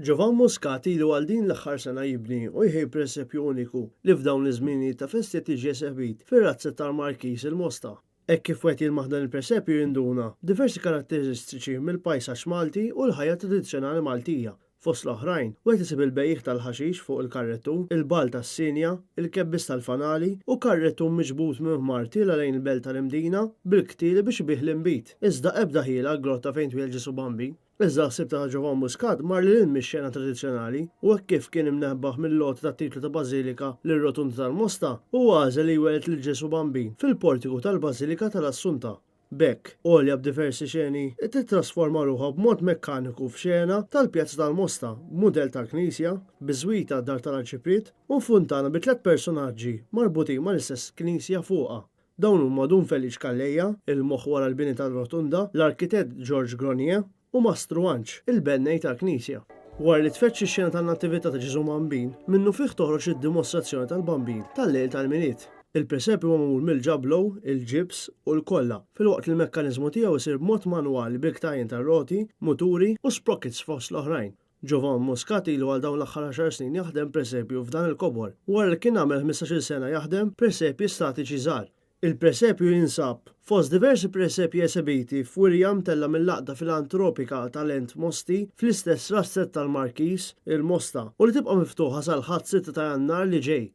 Giovan Muscat ilu għal din l-aħħar sena jibni u jħej presepju uniku li f'dawn iż-żminijiet ta' festi qed jiġi esebit fir-razzett tal-Markiż il-Mosta. Hekk kif wieħed jilmaħ dan il-presepju jinduna diversi karatteristiċi mill-pajsaġġ Malti u l-ħajja tradizzjonali Maltija. Fost l-oħrajn, wieħed isib il-bejjiegħ tal-ħaxix fuq il-karrettun, il-bagħal tas-sienja, il-kebbies tal-fanali u karrettun miġbud minn ħmar tiela' lejn il-belt tal-Imdina bil-ktieli biex ibigħ l-inbid. Iżda ebda ħjiel għall-grotta fejn twieled Ġesù Bambin. Iżda l-ħsieb ta' Giovan Muscat mar lil hinn mix-xena tradizzjonali u hekk kif kien imnebbaħ mill-għoti tat-titlu ta' Bażilika lir-Rotunda tal-Mosta, huwa għażel li jwelled lil Ġesù Bambin fil-portiku tal-Bażilika tal-Assunta. B'hekk, għolja b'diversi xeni tittrasforma ruħha b'mod mekkaniku f'xena tal-Pjazza tal-Mosta b'mudell tal-knisja, biżwita għad-dar tal-Arċipriet u funtana bi tlett personaġġi marbutin mal-istess knisja fuqha. Dawn huma Dun Feliċ Calleja, il-moħħ wara l-bini tal-Rotunda, l-arkitett George Gronier u Mastru Anġ, il-bennej tal-knisja. Wara li tfeġġ ix-xena tan-Natività ta' Ġesù Bambin, minnufih toħroġ id-dimostrazzjoni tal-Bambin tal-lejl tal-Milied. Il-presepju huwa magħmul mill-ġablow, il-ġibs u l-kolla, filwaqt li l-mekkaniżmu tiegħu jsir b'mod manwali bil-ktajjen tar-roti, muturi u sprockets fost l-oħrajn. Giovan Muscat ilu għal dawn l-aħħar għaxar snin jaħdem presepju f'dan il-kobor, wara li kien għamel ħmistax-il sena jaħdem presepji statiċi żgħar. Il-presepju jinsab fost diversi presepji esebiti f'wirja mtellgħa mill-Għaqda Filantropika Talent Mosti fl-istess razzett tal-Markiż, il-Mosta, u li tibqa' miftuħa sal-Ħadd 6 ta' Jannar li ġej.